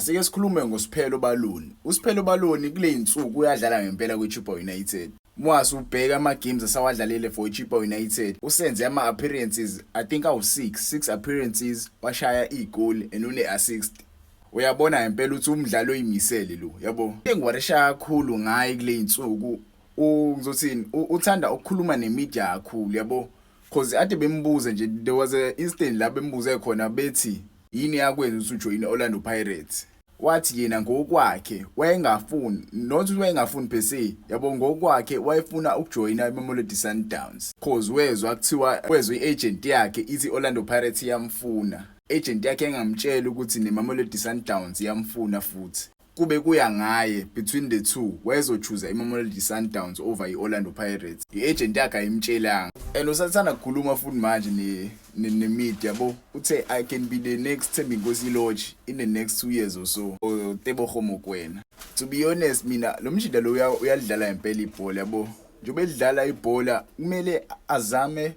Asike sikhulume ngoSiphelo Baloni. USiphelo Baloni kule insuku uyadlala ngempela kwiChippa United. Mwase ubheka ama games asawadlalile for iChippa United. Usenze ama appearances, I think awu 6, 6 appearances, washaya igoli and une assist. Uyabona ngempela ukuthi umdlalo oyimisele lo, yabo. Engiwarisha kakhulu ngaye kule insuku, ngizothini, uthanda ukukhuluma nemedia kakhulu, yabo. 'Cause ade bembuza nje, there was a instant la bembuze khona bethi yini yakwenza ukuthi ujoyine Orlando Pirates. Wathi yena ngokwakhe wayengafuni, not ukuthi wayengafuni per se, yabo, ngokwakhe wayefuna ukujoyina iMamelodi Sundowns. 'Cause wezwa kuthiwa, wezwa iagent yakhe ithi Orlando Pirates iyamfuna. Agent yakhe engamtshela ukuthi neMamelodi Sundowns iyamfuna futhi. Kube kuya ngaye, between the two wayezochuza iMamelodi Sundowns over i-Orlando Pirates. I-agent yakhe ayimtshelanga. And usathanda ukukhuluma futhi manje ne media, yabo. Uthe, "I can be the next Thembinkosi Lorch in the next 2 years or so." Or Tebogo Mokoena. To be honest, mina lo mjida lo uyalidlala impela ibhola, yabo. Njengoba edlala ibhola, kumele azame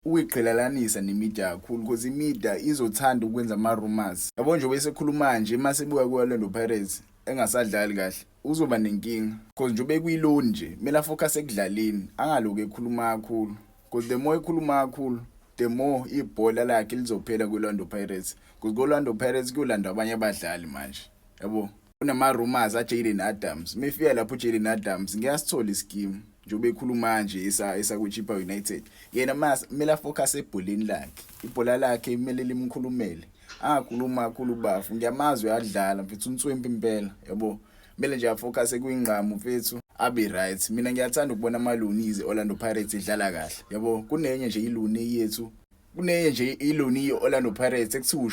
ukuyiqhelalanisa nemedia kakhulu, because imedia izothanda ukwenza ama rumors. Yabo, nje besekhuluma nje, mase buka ku Orlando Pirates engasadlali kahle, uzoba nenkinga, because nje bekuyi-loan nje, kumele afocus ekudlaleni, angaloku ekhuluma kakhulu, because the more ekhuluma kakhulu, the more ibhola lakhe lizophela ku-Orlando Pirates, because ku-Orlando Pirates kuyolanda abanye abadlali manje, yabo. Kunama rumors a Jayden Adams. Mefika lapho uJayden Adams, ngiyasithola ischeme njengoba ekhuluma nje esa kwiChippa United. Yena mas kumele afocus ebholeni lakhe, ibhola lakhe kumele limkhulumele, angakhuluma kakhulu bafu. Ngiyamazi uyadlala mfethu, unswempi impela, yabo. Kumele nje afocus kwingqamu mfethu, abe right. Mina ngiyathanda ukubona ama-loanees Orlando Pirates idlala kahle, yabo. Kunenye nje iloan yethu, kunenye nje iloan ye-Orlando Pirates ekuthiwa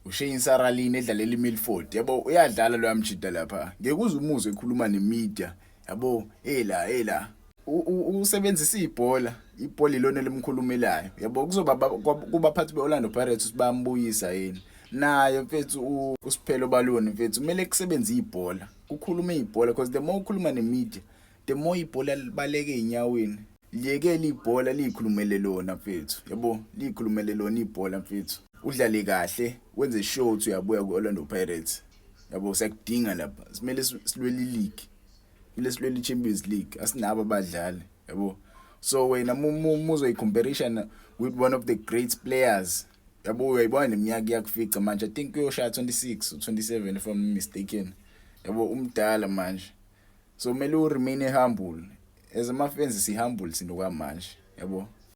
uShane Saralini, edlalela iMilford, yabo. Uyadlala lo yamjida lapha, ngeke uze umuzwe ekhuluma nemedia, yabo. Ela usebenzisa ibhola, ibhola ilona elimkhulumelayo, yabo. Kuzoba kubaphathi beOrlando Pirates ukuthi bayambuyisa yini naye mfethu uSiphelo Baloni. Mfethu, kumele kusebenze ibhola, kukhulume ibhola, because the more ukhuluma nemedia, the more ibhola libaleke einyaweni. Liyekela ibhola liyikhulumele lona mfethu, yabo, liyikhulumele lona ibhola mfethu. Udlale kahle, wenze sure ukuthi uyabuya ku-Orlando Pirates, yabo. Siyakudinga lapha, simele silwele i-league, kumele silwele i-Champions League, asinabo abadlali, yabo. So wena muzoyi-comparison with one of the great players, yabo, uyayibona neminyaka iyakufica manje. I think uyoshaya 26 or 27 if I'm mistaken, yabo. Umdala manje, so kumele u-remain humble. As ama-fans si humble sinokwamanje, yabo.